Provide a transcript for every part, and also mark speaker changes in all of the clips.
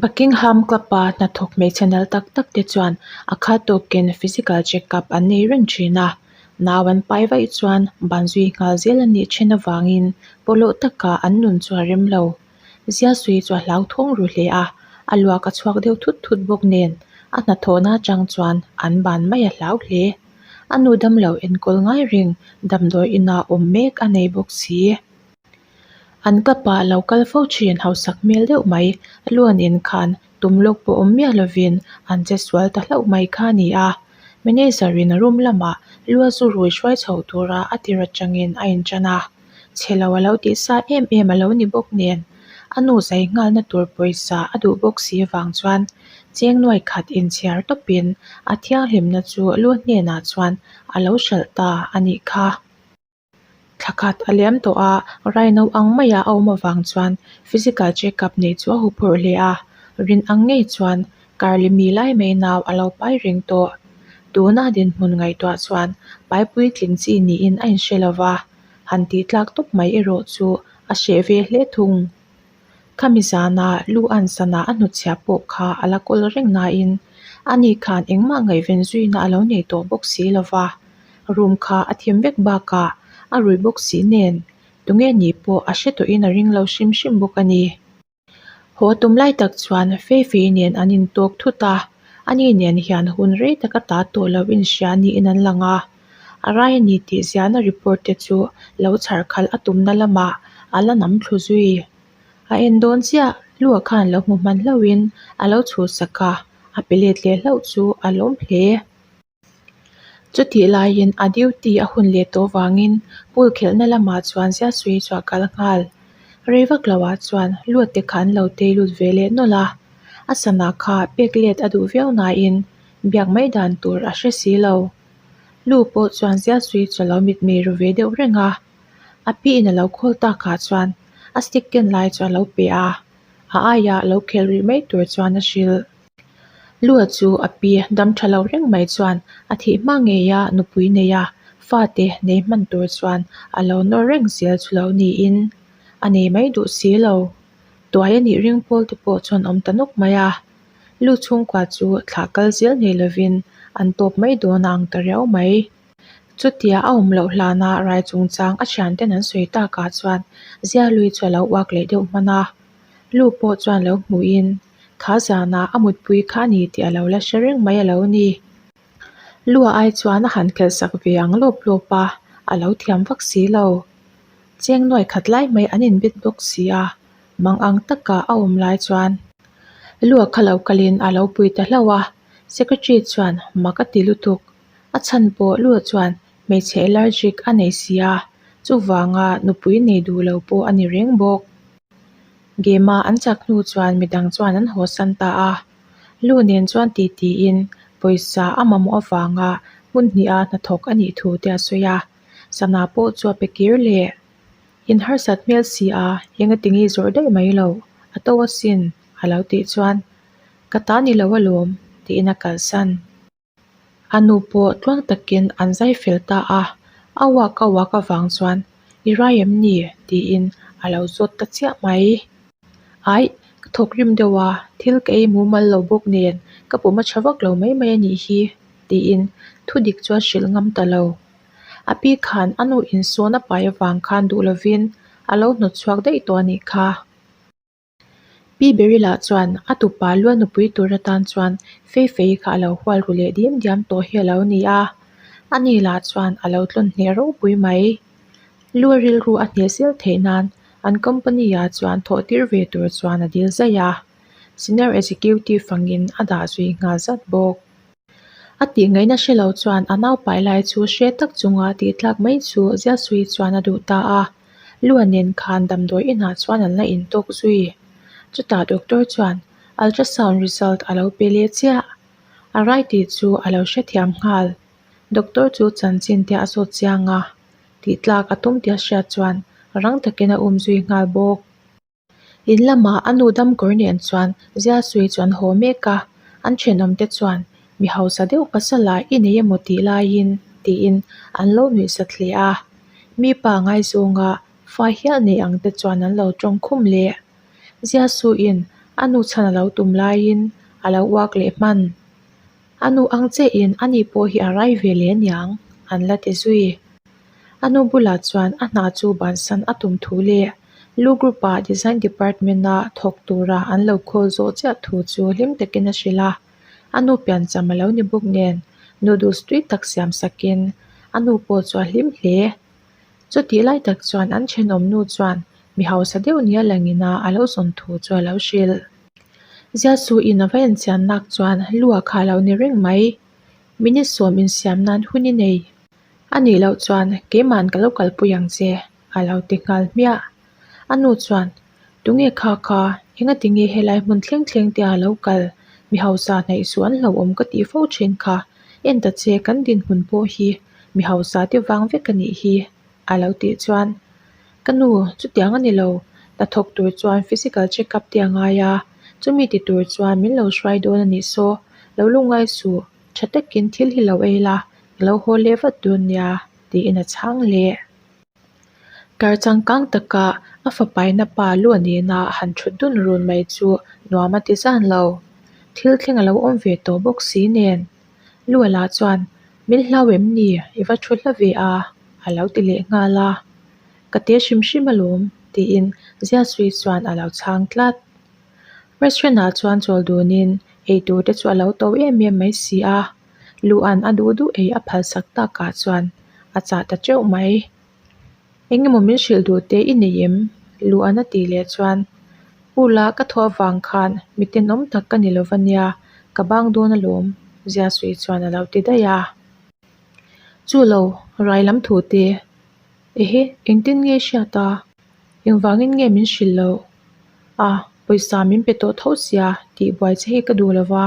Speaker 1: Buckingham Club-a hnathawk hmeichhe nalh tak tak te chuan a khat tawkin physical check up an nei reng thin a, nau an pai vaih chuan ban zui nghal zel a nih then avangin pawlawh taka an nun chu a rem lo. Ziasui chu a hlauthawng ru hle a, a luak a chhuak deuh thut thut bawk nen a hnathawhna atang chuan an ban mai a hlau hle. A nu damlo enkawl ngai reng damdawi inah awm mek a nei bawk si. An kapa lo kal fo thin hausak hmel deuh mai luan in khan tum lawk pawh awm miah lovin an che sual ta hlauh mai kha a ni a. Manager in room lamah lua zu rui hruai chho tura a tir atangin a intan a, chhe lo a lo tih sa em em a lo ni bawk nen a nu zai nghalna tur pawisa a duh bawk si vang chuan cheng nuai khat inchhiar tawpin a thianghlimna chu lu hnenah chuan a lo hralh ta a nih kha. Thla khat a liam tawh a, raino ang maia a awm avang chuan physical check up nei chu a huphurh hle a, rin ang ngei chuan karli mi lai mai nau a lo pai reng tawh. Tuna dinhmun ngaihtuah chuan pai puitling chi niin a inhre lo va, han tih tlak tawp mai erawh chu a hreh ve hle thung. Khami zana lu an sana a hnutchhiah pawh kha a la kawl reng nain ani khan engmah ngaihven zuina a lo nei tawh bawk si lo va, room kha a thim vek bakah a rui bawk si nen tunge ni pawh a hre tawhin a ring lo hrim hrim bawk a ni. Haw tum lai tak chuan Feifei nen an intawk thut a, ani nen hian hun rei tak a ta tawh lo inhria niin an lang a. A rai a ni tih ziahna report te chu lo chhar khalh a tumna lamah a la nam thlu zui. A en dawn chiah, Lua khan lo hmu hman hlauhin a lo chhuhsak a, a pe let leh hlauh chu a lawm hle. Chutih laiin a duty a hun leh tawh vangin pool khelhna lamah chuan Ziasui chu a kal nghal. Rei vak loah chuan Lua te kha an lo tei lut ve leh nawlh a, a sana kha pek let a duh viau nain biak mai dan tur a hre si lo. Lu pawh chuan Ziasui chu a lo mitmei ru ve deuh reng a, a pi in a lo khawl takah chuan a stick ken lai chu a lo pe a, a aiah lo khel rih mai tur chuan a hrilh. Lua chu a pi dam tha lo reng mai chuan a thih hma ngei a nupui nei a, fate nei hman tur chuan a lo nawr reng zel chu lo niin a nei mai duh si lo. Tuai a nih ring pawl te pawh chuan awm ta nawk mai a, Lu chhungkua chu thlah kal zel nei lovin an tawp mai dawn a ang ta riau mai. Chutia a awm loh hlana rai chungchang a thianten an sawi takah chuan Zialui chu a lo uak leh deuh hman a, Lu pawh chuan lo hmuhin kha zanah a mutpui kha a ni tih a lo la hre reng mai a lo ni. Lua ai chuan a han khelh sak ve ang lawp lawp a, a lo thiam vak si lo. Cheng nuai khat lai mai an inbet bawk si a, mang ang taka a awm lai chuan Lua kha lo kalin a lo pui ta hlauh a, Secretary chuan mak a ti lutuk. A chhan pawh Lua chuan hmeichhe allergic a nei si a, chuvanga nupui nei duh lo pawh a ni reng bawk. Game a an chak hnu chuan midang chuan an haw san ta a, Lu nen chuan ti tiin pawisa a mamawh avanga hmun hniha hnathawk a nih thu te a sawi a, sana pawh chu a pe kir leh. In harsat hmel si a, engatinge zawrh daih mai lo, a to asin a lo tih chuan ka ta ni lo alawm tiin a kalsan. A nu pawh tluang takin an zai fel ta a, a uak a uak avang chuan i rai em ni? tiin a lo zawt ta chiah mai. Aih, ka thawk rim deuh a, thil ka ei mumal lo bawk nen ka pum a tha vak lo mai mai a nih hi tiin thu dik chu a hrilh ngam ta lo. A pi khan a nu insawn a pai avang khan duh lovin a lo hnawt chhuak daih tawh a nih kha. Pi Berila chuan a tupa lua nupui tur atan chuan Feifei kha a lo hual ru leh diam diam tawh hi a lo ni a, ani lah chuan a lo tlawn hneh ropui mai. Lua rilru a hneh zel theih nan an company ah chuan thawh tir ve tur chuan a dil zaih a, senior executive angin a dah zui nghal zat bawk. A tih ngaihna hre lo chuan a naupai lai chu hre tak chunga tih tlak mai chu Ziasui chuan a duh ta a. Lua nen khan damdawi inah chuan an la intawk zui. Chutah doctor chuan ultrasound result a lo pe leh chiah. A rai tih chu a lo hrethiam nghal. Doctor chu chanchin te a zawt chiang a, tih tlak a tum tih a hriat chuan rang takin a um zui nghal bawk. In lamah a nu damkawr nen chuan Ziasui chu an haw mek a, an thenawmte chuan mi hausa deuh pasala i nei emaw tih laiin tiin an lo nuih sat hle a. Mi pa ngaizawnga fa hial nei ang te chuan an lo tawng khum leh. Ziasuiin A nu chhan a lo tum laiin a lo uak leh hman. A nu ang chiahin ani pawh hi a rai ve leh aniang an la ti zui. A nu bulah chuan a hna chu bansan a tum thu leh Lu Group ah Design Department a thawk tura an lo call zawh chiah thu chu hlim takin a hrilh a. A nu piancham a lo ni bawk nen noodles tui tak siam sakin a nu pawh chu a hlim hle. Chutih lai tak chuan an thenawm nu chuan mi hausa deuh nia langin a a lo zawn thu chu a lo hrilh. Ziasuin a va enchian nak chuan lua kha a lo ni reng mai. Minute sawm insiam nan hun i nei. A nih loh chuan keima'n ka lo kalpui ang che a lo ti nghal hmiah. A nu chuan, Tunge kha kha, engati nge helai hmun thleng thleng te a lo kal? Mi hausa hnaih suh an hlauhawm ka tih fo thin kha, en ta che kan dinhmun pawh hi mi hausa te vang vek a nih hi a lo tih chuan, Ka nu, chutiang a ni lo, hnathawk tur chuan physical check up te a ngai a, chumi ti tur chuan min lo hruai dawn a nih saw, lo lungngai suh, tha takin thil hi lo ei la, ka lo haw leh vat dawn nia tiin a chhang leh. Kar changkang taka a fapaina pa lu nena han thut dun run mai chu nuam a ti zan lo. Thil thleng a lo awm ve tawh bawk si nen. Luala chuan, Min hlau em ni? I va thu hla ve a, a lo ti leh nghal a. Ka te hrim hrim alawm, tiin Ziasui chuan a lo chhang tlat. Restaurant ah chuan chawl dunin eitur te chu a lo to em em mai si a. Luan a duh duh ei a phalsak takah chuan a chah ta teuh mai. Eng emaw min hrilh duh te i nei em? Luan a tih leh chuan, Pool a ka thawh avang khan mi tenawm tak ka ni lova nia, ka bang dawn alawm, Ziasui chuan a lo ti daih a. Chu lo, rai lam thu te, Ehe, engtin nge hriat a? Engvangin nge min hrilh loh? A, pawisa min pe tawh tho sia, tih buai che hi ka duh lo va,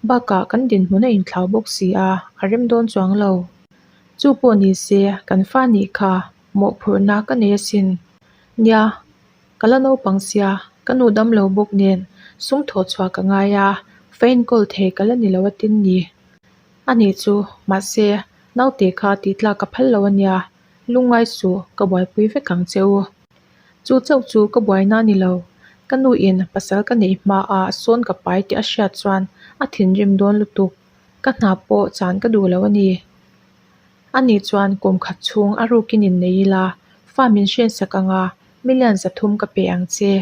Speaker 1: bakah kan dinhmun a inthlau bawk si a, a rem dawn chuang lo. Chu pawh ni se, kan fa nih kha mawhphurhna ka nei asin. Nia, ka la naupang sia, ka nu dam lo bawk nen sum thawh chhuah ka ngai a, fa enkawl thei ka la ni lo atin ni. A nih chu, mahse, naute kha tih tlak ka phal lo ania, lungngai suh, ka buaipui vek ang che u. Chu chauh chu ka buaina a ni lo. Ka nu in pasal ka neih hmaah sawn ka pai tih a hriat chuan a thinrim dawn lutuk. Ka hna pawh chan ka duh lo a ni. Ani chuan kum khat chhung a rukin innei ila, fa min hrensak anga million 300 ka pe ang che.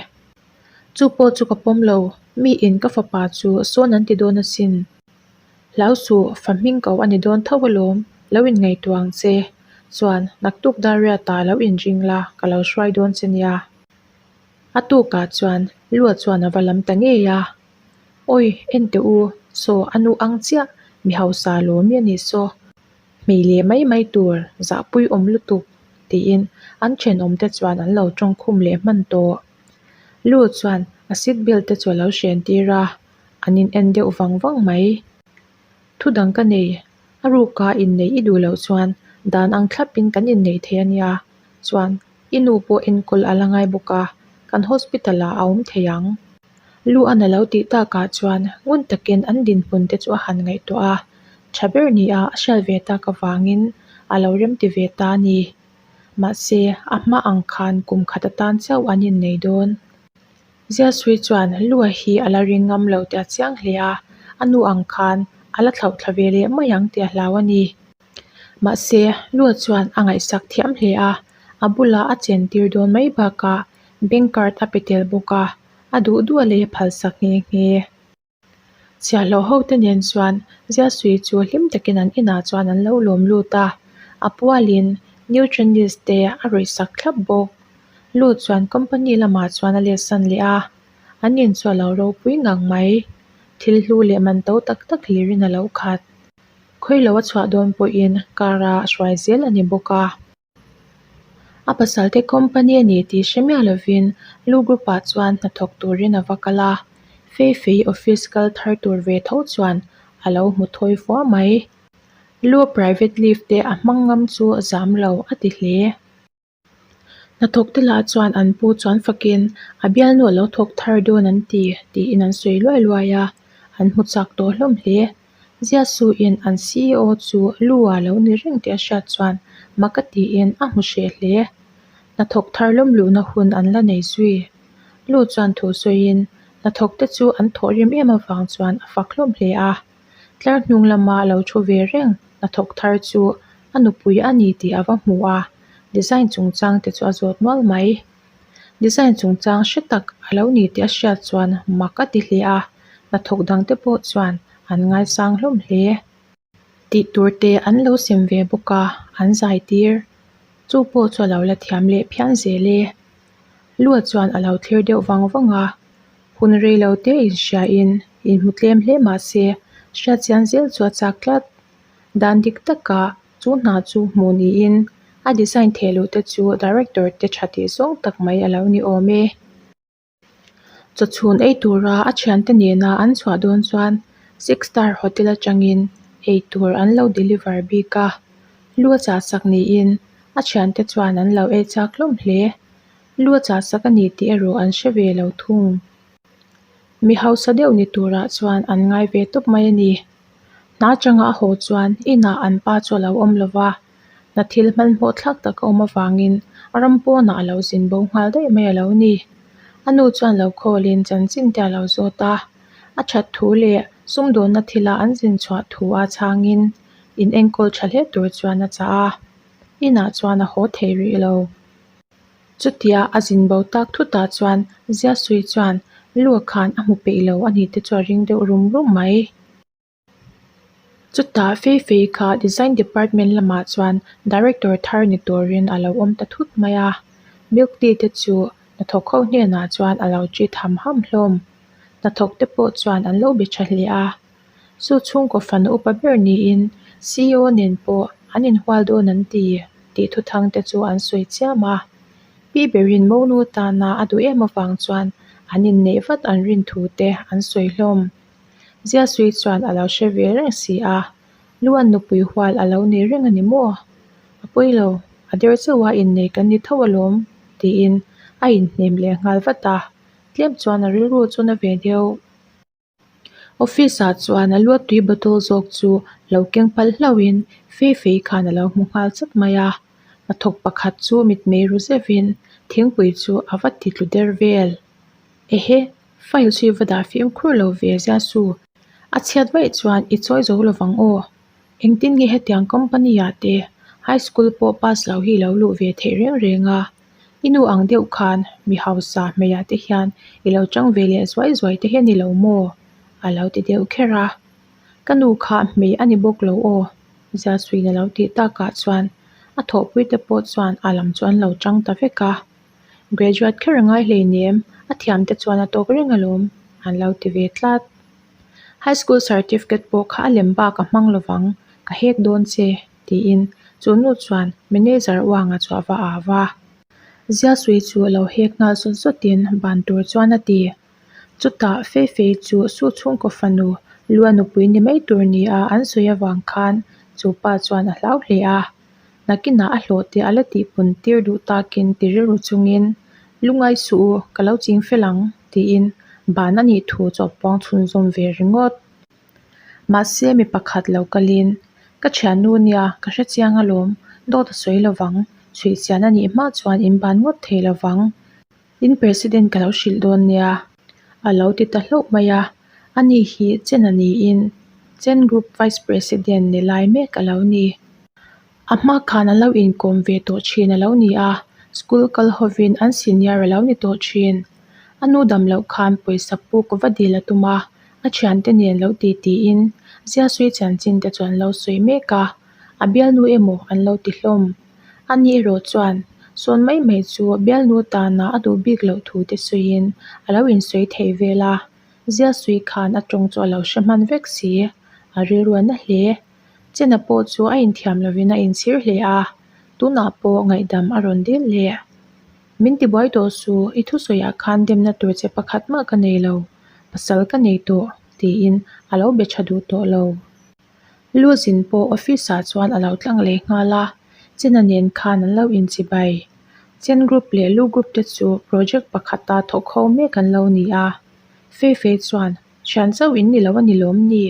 Speaker 1: Chu pawh chu ka pawm lo, mi in ka fapa chu sawn an ti dawn asin. Hlau suh, fa hming ko a ni dawn tho alawm, lo inngaihtuah ang che. Chuan, naktuk Dariata lo inring la, ka lo hruai dawn che nia. A tukah chuan Lua chuan a va lam ta ngei a. Awi, en teh u, saw a nu ang chiah, mi hausa lawmi a nih saw. Hmei leh mai mai tur, zahpui awm lutuk, tiin an thenawmte chuan an lo tawngkhum leh hman tawh. Lu chuan a seat belt te chu a lo hren tir a, an in en deuh vang vang mai. Thu dang ka nei, a ruka inneih i duh loh chuan dan ang thlapin kan inneih thei a nia, chuan i nu pawh enkawl a la ngai bawk a, kan hospital ah a awm thei ang. Lu an a lo tih takah chuan ngun takin an dinhmun te chu a han ngaihtuah a, tha ber nia a hriat ve tak avangin a lo remti ve ta a ni. Mahse, a hma ang khan kum khat atan chauh an innei dawn. Ziasui chuan Lua hi a la ring ngam lo tih a chiang hle a, a nu ang khan a la thlauh thla ve leh mai ang tih a hlau a ni. Mahse, Lua chuan a ngaihsak thiam hle a, a bulah a chen tir dawn mai bakah bank card a pe tel bawk a, a duh duh a lei a phalsak nghe nghe. Chhiahhlawh ho te nen chuan Ziasui chu hlim takin an inah chuan an lo lawm lut a, a pualin Nutritionist te a rawih sak thlap bawk. Lut chuan company lamah chuan a let san leh a, an in chu a lo ropui ngang mai. Thil hlu leh man to tak tak hlirin a lo khat. Khawilo a chhuah dawn pawhin car a hruai zel a ni bawk a. A pasal te company a ni tih hre miah lovin Lu Group ah chuan hnathawk turin a va kal a, Feifei office kal thar tur ve tho chuan a lo hmu thawi fua mai. Lu private leave te a hmang ngam chu zam lo a ti hle. Hnathawk te lah chuan an pu chuan fakin a bialnu a lo thawk thar dawn an ti tiin an sawi luai luai a, an hmu chak tawh hlawm hle. Ziasuin an CEO chu lu ah lo ni reng tih a hriat chuan mak a tiin a hmu hreh hle. Hnathawk thar lawm luhna hun an la nei zui. Lu chuan thu sawiin Hnathawk te chu an thawhrim em avang chuan a fak hlawm hle a. Tlar hnung lama lo thu ve reng hnathawk thar chu a nupui a ni tih a va hmu a, design chungchang te chu a zawt nual mai. Design chungchang hre tak a lo ni tih a hriat chuan mak a ti hle a, hnathawk dang te pawh chuan an ngaisang hlawm hle. Tih tur te an lo sem ve bawk a, an zai tir. Chu pawh chu a lo la thiam leh phian zel e. Lua chuan a lo thlir deuh vang vang a, hun rei lo te inhriain inhmu tlem hle mah se hriat chian zel chu a chak tlat. Dan dik taka chu hna chu hmuh niin a design theh luh te chu director te tha tih zawng tak mai a lo ni awm e. Chawchhun ei tura a thiante nena an chhuah dawn chuan Six Star Hotel atangin ei tur an lo deliver bik a, lu a chah sak niin a thiante chuan an lo ei chak hlawm hle. Lu a chah sak a ni tih erawh an hre ve lo thung. Mi hausa deuh ni turah chuan an ngai ve tawp mai a ni. Hna atanga a haw chuan inah an pa chu a lo awm lova, hna thil hmanhmawh thlak tak a awm avangin ram pawnah a lo zin bo nghal daih mai a lo ni. A nu chuan lo khawlin chanchin te a lo zawt a, a that thu leh sumdawnna thila an zin chhuah thu a chhangin in enkawl tha hle tur chuan a chah a, inah chuan a haw thei rih lo. Chutia a zin bo tak thutah chuan Ziasui chuan Lua khan a hmu peih lo a ni te chu a ring deuh rum rum mai. Chutah Feifei kha Design Department lamah chuan Director thar ni turin a lo awm ta thut mai a, Milk tea te chu hnathawk ho hnenah chuan a lo treat ham ham hlawm. Hnathawk te pawh chuan an lo be tha hle a. Chu chhungkaw fanu upa ber niin CEO nen pawh an inhual dawn an ti tih thuthang te chu an sawi chiam a. Pi berin monu tana a duh em avang chuan an inneih vat an rin thu te an sawi hlawm. Ziasui chuan a lo hre ve reng si a, Luan nupui hual a lo nei reng a ni maw? A pawi lo, a der chauh a innei kan ni tho alawm, tiin a inhnem leh nghal vat a, tlem chuan a rilru chu na ve deuh. Office ah chuan a luat tui bottle zawk chu lo keng palh hlauhin fei fei khan a lo hmu nghal chat mai a, hnathawk pakhat chu mitmei ru zeuhin thingpui chu a va ti tlu der vel. Ehe, file chu i va dah fimkhur lo ve zia su. A chhiat vaih chuan i chawi zo lovang aw. Engtin nge hetiang company ah te high school pawh pass lo hi lo luh ve theih reng reng a. I nu ang deuh khan mi hausa hmeiah te hian i lo chang ve leh zuai zuai te hi a ni lo maw? A lo ti deuh kher a. Ka nu kha hmei a ni bawk lo aw, Ziasuin a lo tih takah chuan a thawhpui te pawh chuan a lam chu an lo chang ta vek a. Graduate kher a ngai hleinem, a thiam te chuan a tawk reng alawm, an lo ti ve tlat. High school certificate pawh kha a lem bak a hmang lovang, ka hek dawn che, tiin chu nu chuan manager uanga chu a va au a. Ziasui chu a lo hek nghal zawt zawtin ban tur chuan a ti. Chutah Feifei chu Su chhungkaw fanu Lua nupui ni mai tur nia an sawi avang khan chu pa chuan a hlau hle a. Nakinah a hlawh te a la tihpun tir duh takin ti rilru chungin, Lungai suh u, ka lo ching fel ang, tiin ban a nih thu chu a puang chhunzawm ve ringawt. Mahse mi pakhat lo kalin, Ka thiannu nia, ka hre chiang alawm, dawt a sawi lovang, chhuih chian a nih hma chuan in ban ngawt thei lovang. In President ka lo hrilh dawn nia, a lo ti ta hlauh mai a, ani hi Chen a niin Chen Group Vice President ni lai mek a lo ni. A hma khan an lo inkawm ve tawh thin a lo ni a, school kal hovin an senior a lo ni tawh thin. A nu dam loh khan pawisa puk va dil a tum a, a thiante nen lo ti tiin Ziasui chanchin te chu an lo sawi mek a, a bialnu emaw an lo ti hlawm. Ani erawh chuan sawn mai mai chu bialnu tana a duh bik loh thu te sawiin a lo insawi thei vel a, Ziasui khan a tawng chu a lo hre hman vek si, a rilru a na hle. Chena pawh chu a inthiam lovin a inchhir hle a, tunah pawh ngaihdam a rawn dil leh. Min tibuai tawh suh, i thusawiah khan demna tur che pakhat mah ka nei lo, pasal ka nei tawh, tiin a lo be tha duh tawh lo. Luzin pawh office ah chuan a lo tlang leh nghal a, Chena nen khan an lo inchibai. Chen group leh Lu group te chu project pakhata thawk ho mek an lo ni a. Feifei chuan Thian chauh in ni lo a ni lawm ni?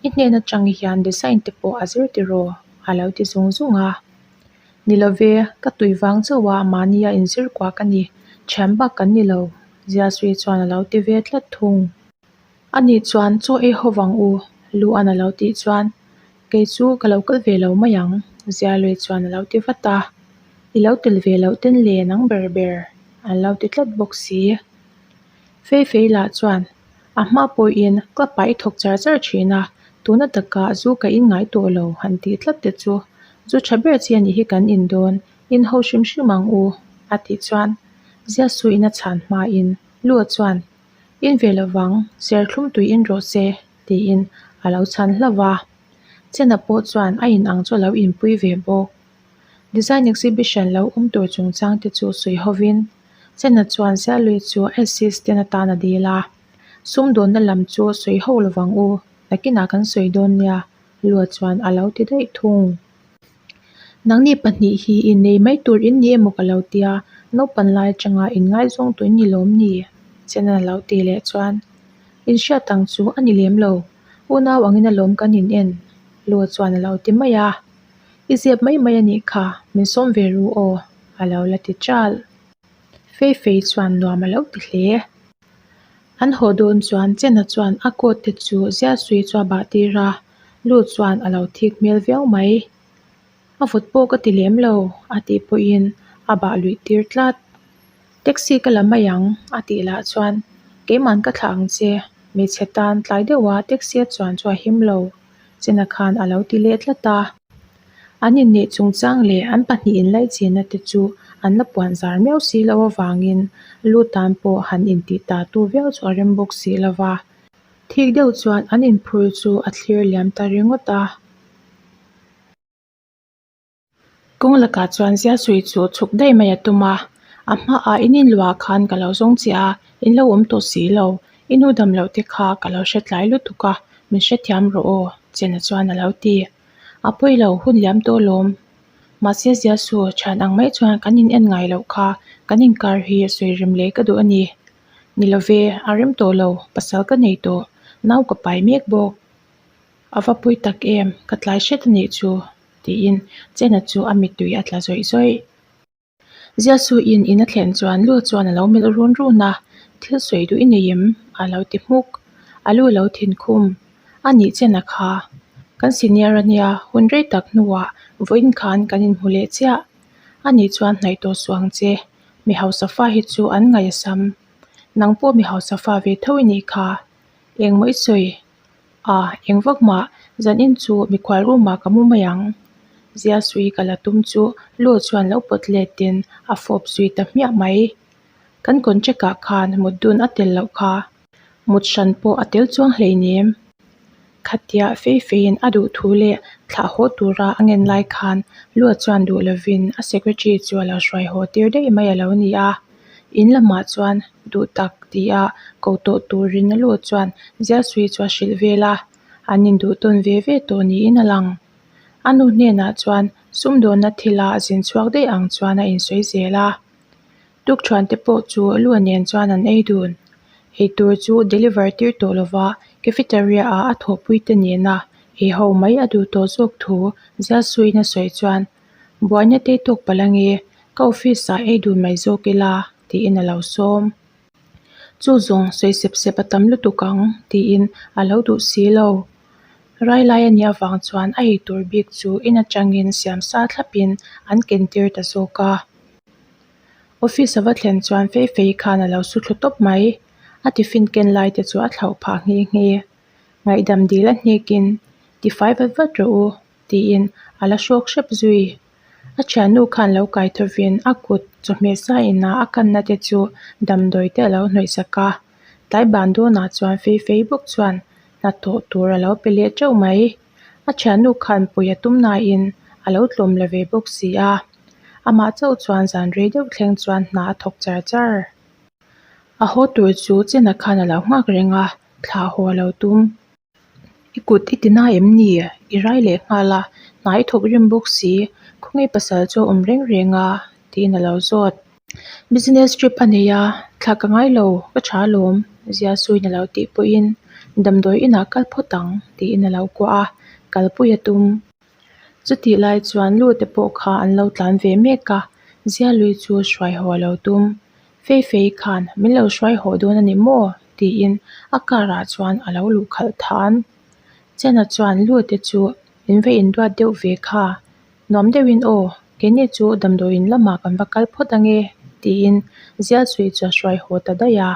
Speaker 1: I hnen atang hian design te pawh a zir tiraw? A lo ti zung zung a. Ni lo ve, ka tui vang chauh a mahnia inzir kuah ka ni, thian bak kan ni lo, Ziasui chuan a lo ti ve tlat thung. Ani chuan chaw ei ho vang u, Luan a lo tih chuan kei chu ka lo kal ve lo mai ang, Zialui chuan a lo ti vat a. I lo tel ve loh ten le nang ber ber, an lo ti tlat bawk si. Feifei lah chuan a hma pawhin club ah i thawk char char thin a, tuna takah zu ka in ngai tawh lo han tih tlat te chu zu tha ber chi a nih hi kan in dawn, in ho hrim hrim ang u, a tih chuan Ziasuin a chhan hmain Lua chuan In ve lovang, serthlum tui in rawh se, tiin a lo chhan hlauh va. Chena pawh chuan a in ang chu a lo inpui ve bawk. Design exhibition lo awm tur chungchang te chu sawi hovin Chena chuan Zialui chu assistant atan a dil a. Sumdawnna lam chu sawi ho lovang u, nakinah kan sawi dawn nia, Lua chuan a lo ti daih thung. Nangni pahnih hi innei mai tur in ni emaw ka lo tia, naupan lai atanga inngaizawng tawh in ni lawm ni? Chena lo ti leh chuan, Inhriat ang chu a ni lem lo, unau angin alawm kan in en, Lua chuan a lo ti mai a. I zep mai mai a nih kha, min sawm ve ru aw, a lo la ti ṭal. Feifei chuan nuam a lo ti hle. An haw dawn chuan Chena chuan a coat te chu Ziasui chu a bah tir a, Lu chuan a lo thik hmel viau mai. A vawt pawh ka ti lem lo, a tih pawhin a bah luih tir tlat. Taxi ka la mai ang, a tih lah chuan Keiman ka thlah ang che, hmeichhe tan tlai deuha taxi a chuan chu a him lo. Chena khan a lo ti leh tlat a. An inneih chungchang leh an pahnih inlaihchihna te chu an la puan zar miau si loh avangin lu tan pawh han intih ta tu viau chu a rem bawk si lo va. Thik deuh chuan an inphur chu a thlir liam ta ringawt a. Kawng lakah chuan Ziasui chu chhuk daih mai a tum a, a hmaah in inluah khan ka lo zawng che a, in lo awm tawh si lo, i nu dam loh te kha ka lo hre tlai lutuk a, min hrethiam rawh aw, Chena chuan a lo ti. A pawi lo, hun liam tawh lawm. Mahse Ziasu, thian ang mai chuan kan in en ngai loh kha, kan inkar hi sawi rem leh ka duh a ni. Ni love, a rem tawh lo, pasal ka nei tawh, nau ka pai mek bawk. A va pui tak em, ka tlai hret a nih chu, tiin Chena chu a mittui a tla zawih zawih. Ziasuin in a thlen chuan Lu chuan a lo melh run run a, Thil sawi duh i nei em? a lo ti hmuk. A lu lo thin khum. A nih Chena kha. Kan senior a nia, hun rei tak hnuah vawiin khan kan inhmu leh chiah. A nih chuan hnaih tawh suh ang che, mi hausa fa hi chu an ngaih a sam. Nang pawh mi hausa fa ve tho i nih kha. Engmaw i sawi? A, eng vak mah, zanin chu mikhual room ah ka mu mai ang. Zia sui ka la tum chu Lu chuan lo pawt letin a fawp zui ta hmiah mai. Kan contract ah khan mut dun a tel loh kha. Mut hran pawh a tel chuang hleinem. Khatia fei feiin a duh thu leh thlah haw tura a ngen lai khan Lu chuan duh lovin a secretary chu a lo hruai haw tir daih mai a lo ni a. In lamah chuan duh tak tia ko tawh turin a lu chuan Ziasui chu a hrilh vel a, an induh tawn ve ve tawh niin a lang. A nu hnenah chuan sumdawnna thila a zin chhuak daih ang chuan a insawi zel a. Tukthuante pawh chu lu nen chuan an ei dun. Eitur chu deliver tir tawh lova cafeteria ah a thawhpuite nena ei ho mai a duh tawh zawk thu Ziasuiin a sawi chuan Buaina te tawk palh ange, ka office ah ei dun mai zawk ila, tiin a lo sawm. Chu zawng sawi sep sep a tam lutuk ang, tiin a lo duh si lo. Rai lai a nih avang chuan a ei tur bik chu in atangin siam sa thlapin an ken tir ta zawk a. Office a va thlen chuan fei fei khan a lo su thlu tawp mai. A tiffin ken lai te chu a thlauh phah nghe nghe. Ngaihdam dil a hnekin, Tifai vat vat rawh u, tiin a la hrawk hrep zui. A thiannu khan lo kai thovin a kut chawhmeh sa inah a kanna te chu damdawi te a lo hnawih sak a. Tlai ban dawnah chuan fei fei bawk chuan hnathawh tur a lo pe leh teuh mai. A thiannu khan pui a tum nain a lo tlawm la ve bawk si a. Amah chauh chuan zan rei deuh thleng chuan hna a thawk char char. A haw tur chu Chena khan a lo nghak reng a, thlah haw a lo tum. I kut i ti na em ni? I rai leh nghal a, hna i thawk rim bawk si, khawnge pasal chu a awm reng reng a? tiin a lo zawt. Business trip a nei a, thla ka ngai lo, ka tha alawm, Zia suiin a lo tih pawhin damdawi inah kal phawt ang tiin a lo kuah a, kalpui a tum. Chutih lai chuan lu te pawh kha an lo tlan ve mek a, Zia lui chu hruai haw a lo tum. Feifei khan min lo hruai haw dawn a ni maw? tiin a car ah chuan a lo luh khalh than. Chena chuan Lute chu in va induat deuh ve kha, nuam deuhin aw, keini chu damdawiin lamah kan va kal phawt ange tiin Zialsuih chu a hruai haw ta daih a.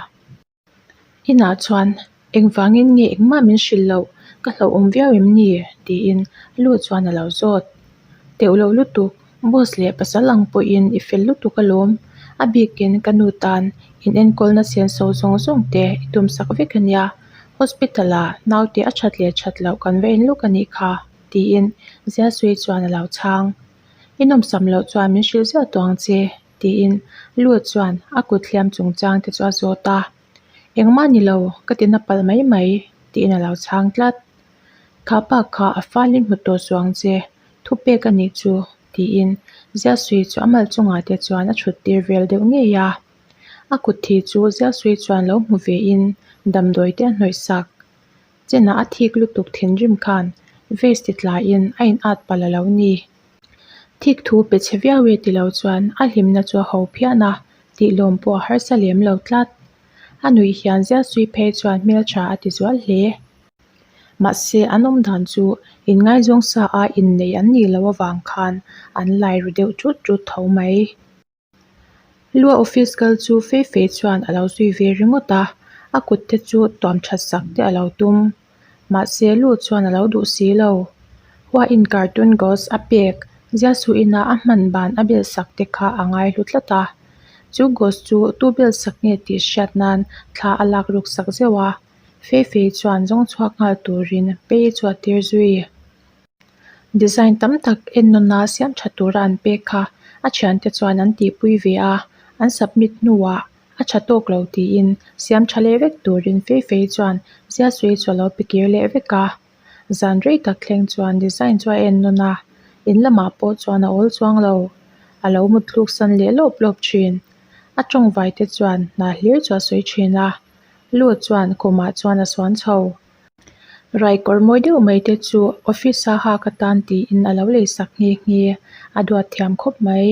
Speaker 1: Inah chuan engvangin nge engmah min hrilh loh, ka hlauhawm viau em ni? tiin Lu chuan a lo zawt. Teuh loh lutuk, boss leh pasal ang pawhin i fel lutuk alawm, a bikin ka nu tan inenkawlna senso zawng zawng te i tumsak vek a nia, hospital ah naute a that leh that loh kan va en lawk a nih kha, tiin Ziasui chuan a lo chhang. I nawmsam loh chuan min hrilh ziah tawh ang che. Tiin Lu chuan a kut hliam chungchang te chu a zawt a, Engmah ni lo, ka ti na palh mai mai, tiin a lo chhang tlat. Kha pa kha a falin hmu tawh suh ang che, thu pek a nih chu, tiin Ziasui chu a mal chungah te chuan a thut tir vel deuh ngei a. A kut thi chu Ziasui chuan lo hmu vein damdawi te a hnawih sak. Chenah a thik lutuk thinrim khan vase ti tlaiin a in at palh a lo ni. Thik thu pe chhe viau e ti lo chuan a hlimna chu a ho phian a, tih lawm pawh a harsa lem lo tlat. A nuih hian Ziasui phei chuan hmeltha a ti zual hle. Mahse an awm dan chu inngaizawng sa a innei an nih loh avang khan an lai ru deuh ṭut ṭut tho mai. Lua office kal chu fei fei chuan a lo zui ve ringawt a, a kut te chu tuam that sak te a lo tum. Mahse Lu chuan a lo duh si lo. Huain cartoon ghost a pek Jiasu ina a hman ban a bel sak te kha a ngai hlu tlat a. Chu ghost chu tu bel sak nge tih hriat nan thla a lak ruk sak zeuh a, fei fei chuan zawng chhuak nghal turin pei chu a tir zui. Design tam tak ennawna siam tha tura an pek kha a thiante chuan an tihpui ve a, an submit hnuah a tha tawk lo tiin siam tha leh vek turin fei fei chuan Ziasui chu a lo pe kir leh vek a. Zan rei tak thleng chuan design chu a ennawn a, in lamah pawh chuan a awl chuang lo. A lo mut thluk san leh lawp lawp thin. A tawngvai te chuan hna hlir chu a sawi thin a, Lu chuan khumah chuan a suan chho. Raikawr mawi deuh mai te chu office a hak atan tiin a lo lei sak nghe nghe a duat thiam khawp mai.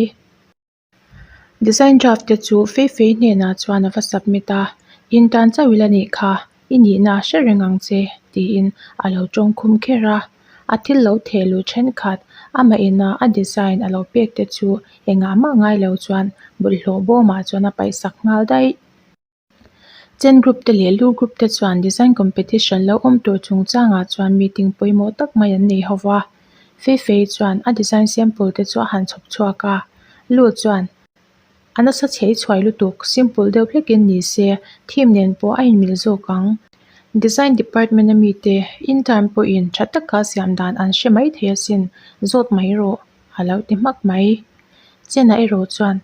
Speaker 1: Design draft te chu fei fei hnenah chuan a va submit a, In tan chauh ila nih kha, i nihna hre reng ang che tiin a lo tawng khum kher a. A thil lo theh luh thenkhat amah ina a design a lo pek te chu engah mah ngai lo chuan bawlhhlawh bawmah chuan a paih sak nghal daih. Chen group te leh Lu group te chuan design competition lo awm tur chungchangah chuan meeting pawimawh tak mai an nei ho va. Feifei chuan a design sample te chu a han chhawp chhuak a, Lu chuan a nasa chhei chhuai lutuk, simple deuh hlekin ni se theme nen pawh a inmil zawk ang. Design department a mite intern pawhin tha taka siam dan an hre mai thei asin, zawt mai rawh a lo ti hmak mai. Chena erawh chuan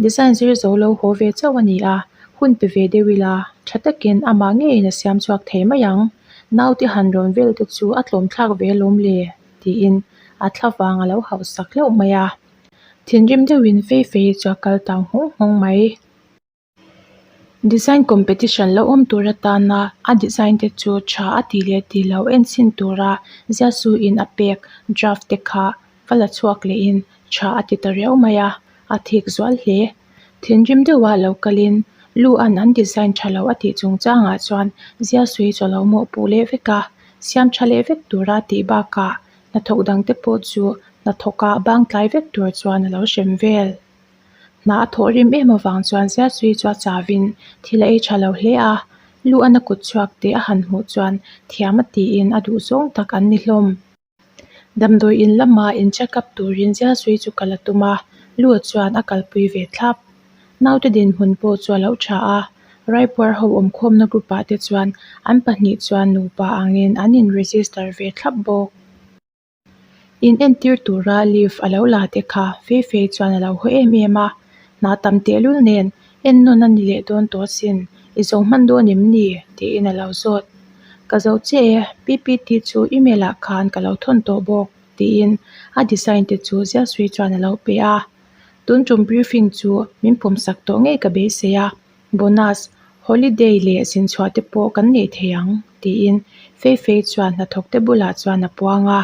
Speaker 1: Design zir zo lo haw ve chauh a ni a, hun pe ve deuh ila, tha takin amah ngeiin a siam chhuak thei mai ang. Naute han rawn vel te chu a tlawm thlak ve alawm le, tiin a thla vang a lo hauh sak hlauh mai a. Thinrim deuhin fei fei chu a kal tau nghawng nghawng mai. Design competition lo awm tur atana a design te chu tha a tih leh tih loh en chhin tura Ziasuin a pek draft te kha va la chhuak lehin tha a ti ta riau mai a, a thik zual hle. Thinrim deuha lo kalin Lu an an design tha lo a tih chungchangah chuan Ziasui chu a lo mawhpuh leh vek a, siam tha leh vek tura tih bakah hnathawk dangte pawh chu hnathawka bang tlai vek tur chuan a lo hrem vel. Hna a thawh rim em avang chuan Ziasui chu a chavin thil a ei tha lo hle a, lu a na kut chhuak te a han hmuh chuan thiam a tiin a duh zawng tak an ni hlawm. Damdawi in lama in check up turin Ziasui chu kal a tum a, lu chuan a kalpui ve thlap. Naute dinhmun pawh chu a lo tha a, Raipuar ho awmkhawmna group ah te chuan an pahnih chuan nupa angin an in register ve thlap bawk. In entir tura leave a lo la te kha fei fei chuan a lo haw em em a, hna tam tehlul nen en nawn a ni leh dawn tawh asin, i zo hman dawn em ni? tiin a lo zawt. Ka zo che e, PPT chu email ah khan ka lo thawn tawh bawk tiin a design te chu Ziasui chuan a lo pe a. Tun tum briefing chu min pawmsak tawh ngei ka beisei a. Bonus, holiday leh zinchhuah te pawh kan neih thei ang, tiin Feifei chuan hnathawk te bulah chuan a puang a.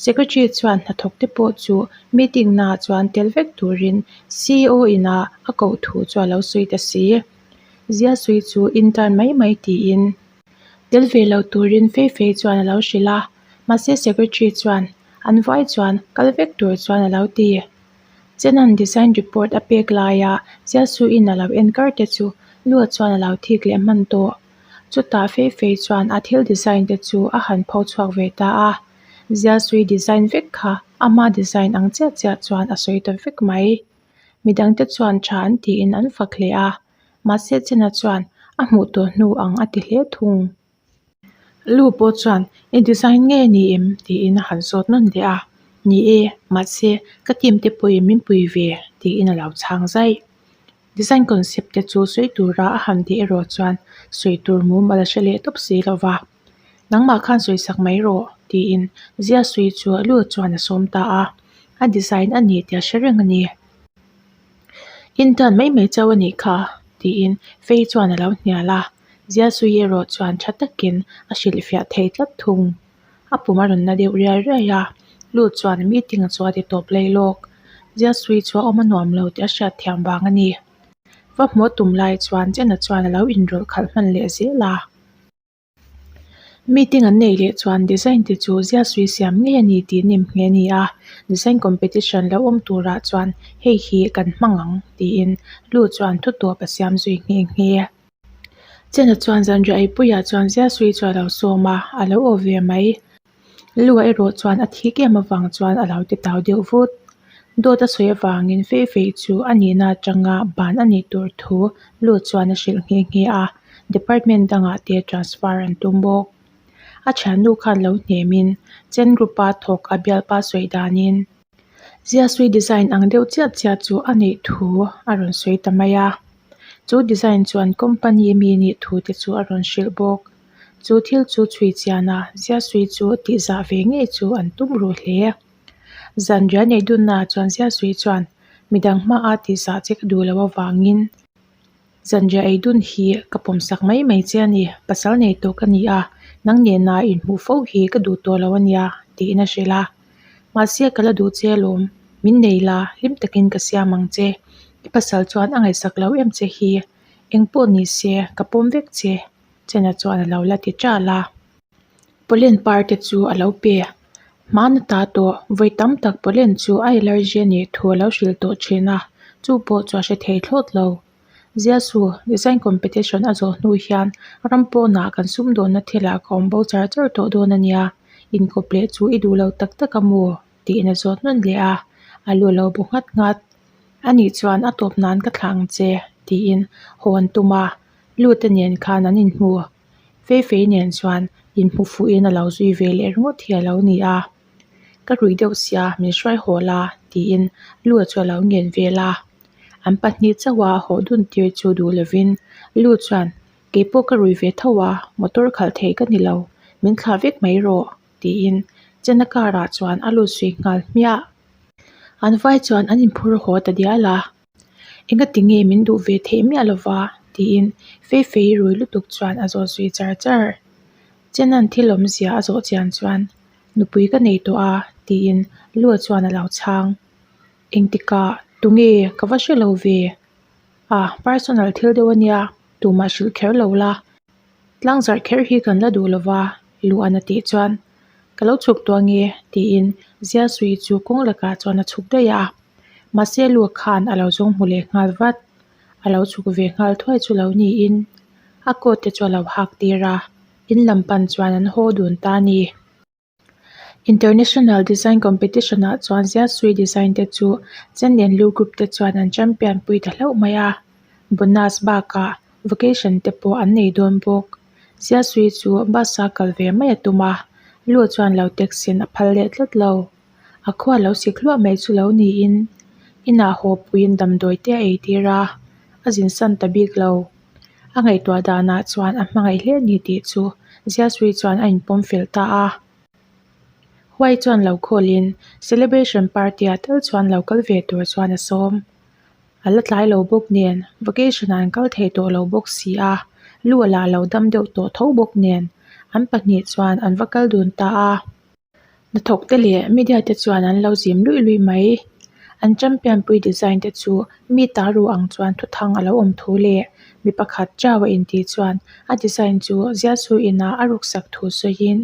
Speaker 1: Secretary chuan hnathawk te pawh chu meeting naah chuan tel vek turin ceo ina a koh thu chu a lo sawi ta si. Ziasui chu intern mai mai tiin tel ve lo turin fei fei chuan a lo hrilh a, mahse secretary chuan an vai chuan kal vek tur chuan a lo ti. Chenan design report a pek laia Ziasuiin a lo en kar te chu Lua chuan a lo thik leh hman tawh. Chutah fei fei chuan a thil design te chu a han pho chhuak ve ta a, Ziasui design vek kha ama design ang chiah chiah chuan a sawi ta vek mai. Midangte chuan tha an tiin an fak hle a, mahse Chena chuan a hmuh tawh hnu ang a ti hle thung. Lu pawh chuan i design nge ni em? tiin a han zawt nawn leh a, Ni e, mahse ka team te pawhin min pui ve tiin a lo chhang zaih. Design concept te chu sawi tura a han tih erawh chuan sawi tur mum a la hre leh tawp si lo va, Nangmah khan sawi sak mai rawh tiin Ziasui chu Lu chuan a sawm ta a, a design a ni tih a hre reng a ni. Intern mai mai chauh a nih kha tiin Fei chuan a lo hnial a, Ziasui erawh chuan tha takin a hrilhfiah thei tlat thung. A pum a rawn na deuh riai riai a, Lu chuan meeting chu a ti tawp lei lawk. Ziasui chu a awm a nuam lo tih a hriat thiam vang a ni. Va hmuh tum lai chuan Chena chuan a lo inrawlh khalh hman leh zel a. Meeting an neih leh chuan design te chu ziasui siam ngei a ni tih nem nghe a ni a, design competition lo awm turah chuan hei hi kan hmang ang tiin Lu chuan thu tawp a siam zui nghe nghe. Chena chuan zanriah eipuiah chuan ziasui chu a lo sawm a, a lo aw ve mai. Lua erawh chuan a thik em avang chuan a lo ti tau deuh vut. Dawt a sawi avangin fei fei chu a nihna atanga ban a nih tur thu Lu chuan a hrilh nghe nghe a, department dangah te transfer an tum bawk. A thiannu khan lo hnemin Chen Group-a thawk a bialpa sawi danin Ziasui design ang deuh chiah chiah chu a neih thu a rawn sawi ta mai a. Chu design chuan company mi nih thu te chu a rawn hrilh bawk. Chu thil chu chhui chian a, Ziasui chu tih zah ve ngei chu an tum ruh hle. Zanriah neih dunnaah chuan Ziasui chuan midang hmaa tih zah che ka duh loh avangin zanriah ei dun hi ka pawmsak mai mai che a ni, pasal nei tawh ka ni a, nang nena inhmuh fo hi ka duh tawh lo a nia tiin a hrilh a. Mahse ka la duh che alawm, min nei la, hlim takin ka siam ang che. I pasal chuan a ngaihsak lo em che hi, engpawh ni se ka pawm vek che. Chena chuan a lo la ti ṭal a. Pollen par te chu a lo pe. Hmana ta tawh vawi tam tak pollen chu a allergy a nih thu a lo hrilh tawh thin a, chu pawh chu a hre thei thlawt lo. Ziasu, design competition a zawh hnu hian ram pawnah kan sumdawnna thilah ka awm bo char char tawh dawn a nia, inkawp leh chu i duh lo tak tak a maw? tiin a zawt nawn leh a, a lu lo bu nghat nghat. Anih chuan a tawp nan ka thlah ang che tiin haw an tum a. Lute nen khan an inhmu. Feifei nen chuan inhmu fuhin a lo zui ve leh ringawt hi a lo ni a. Ka rui deuh sia min hruai haw la tiin Lu chu a lo ngen vel a. An pahnih chauha haw dun tir chu duh lovin Lu chuan keipawh ka rui ve tho a, motor khalh thei ka ni lo, min thlah vek mai rawh tiin Chena car ah chuan a lut zui nghal hmiah. An vai chuan an inphur haw ta dial a. Engati nge min duh ve theih miah lova? tiin Feifei rui lutuk chuan a zawh zui char char. Chenan thil awmzia a zawh chian chuan, Nupui ka nei tawh a, tiin Lua chuan a lo chhang. Engtikah tunge ka va hre lo ve? A, personal thil deuh a nia, tumah hrilh kher lo la. Tlangzarh kher hi kan la duh lova, Luan a tih chuan, Ka lo chhuk tawh ange, tiin Ziasui chu kawng lakah chuan a chhuk daih a. Mahse Lua khan a lo zawng hmu leh nghal vat. A lo chhuk ve nghal thuai chu lo niin a coat te chu a lo hak tir a, in lam pan chuan an haw dun ta a ni. International Design Competition ah chuan Ziasui design te chu Chen Lian Lu Group te chuan an champion pui ta hlauh mai a, bonus bakah vacation te pawh an nei dawn bawk. Ziasui chu bus a kal ve mai a tum a, Lu chuan lo taxi in a phal leh tlat lo. A khua lo sik hluah mai chu lo niin inah haw puiin damdawi te a eitir a, a zinsan ta bik lo. A ngaihtuah danah chuan a hmangaih hle a ni tih chu Ziasui chuan a inpawm fel ta a. Huai chuan lo khawlin celebration party ah tal chuan lo kal ve tur chuan a sawm. A la tlai lo bawk nen vacation ah an kal thei tawh lo bawk si a, lu a lah lo dam deuh tawh tho bawk nen an pahnih chuan an va kal dun ta a. Hnathawk te leh media te chuan an lo zim luih luih mai. An champion pui design te chu mi ta ru ang chuan thuthang a lo awm thu leh mi pakhat chau a intih chuan a design chu zialsu inah a ruksak thu sawiin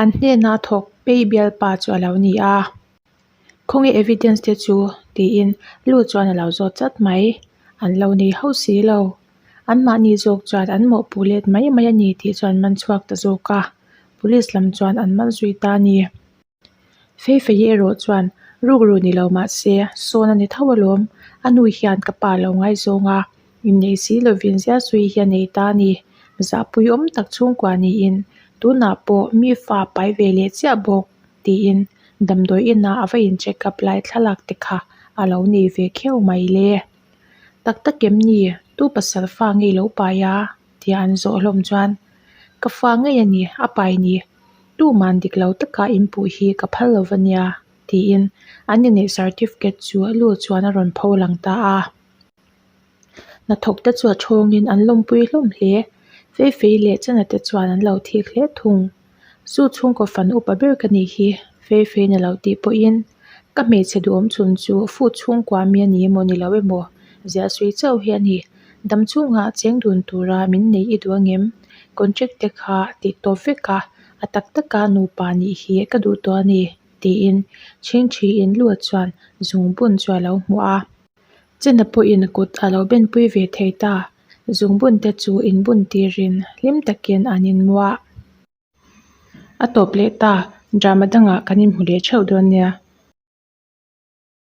Speaker 1: an hnena thawk pei bialpa chu a lo ni a. Khawnge evidence te chu? tiin Lu chuan a lo zawt chat mai. An lo nei hauh si lo. Anmahni zawk chuan an mawhpuh let mai mai a ni tih chuan man chhuak ta zawk a, police lam chuan an man zui ta a ni. Feifei erawh chuan rukru ni lo mah se sawn a ni tho alawm, a nu hian ka pa lo ngaizawng a, inneih si lovin Ziasui hi a nei ta a ni. Zahpui awm tak chhungkua niin tunah pawh mi fa pai ve leh chiah bawk tiin damdawi inah a va in check up lai thlalak te kha a lo nei ve kheuh mai le. Tak tak em ni? Tu pasal fa ngei lo pai a? tia an zawh hlawm chuan, Ka fa ngei a ni, a pai ni. Tuman dik lo taka inpuh hi ka phal lo va nia, tiin an inneih certificate chu a lu chuan a rawn pho lang ta a. Hnathawk te chu a thawngin an lawmpui hlawm hle. Feifei leh Chana te chuan an lo thik hle thung. Chu chhungkaw fan upa ber ka nih hi, Feifei na lo tih pawhin ka hmeichhe duhawm chhun chu fu chhungkua mi a ni emaw ni lo emaw ziah sui chauh hi a ni. Dam chhungah cheng dun tura min neih i duh angem? Contract te kha tih tawp vek a, a tak taka nupa nih hi ka duh tawh a ni, tiin chhingchhiin Lua chuan zungbun chu a lo hmuh a. Chena pawhin kut a lo benpui ve thei ta. Zungbun te chu inbun tirin hlim takin an inmuah. A tawp leh ta, drama dangah kan inhmu leh theuh dawn nia.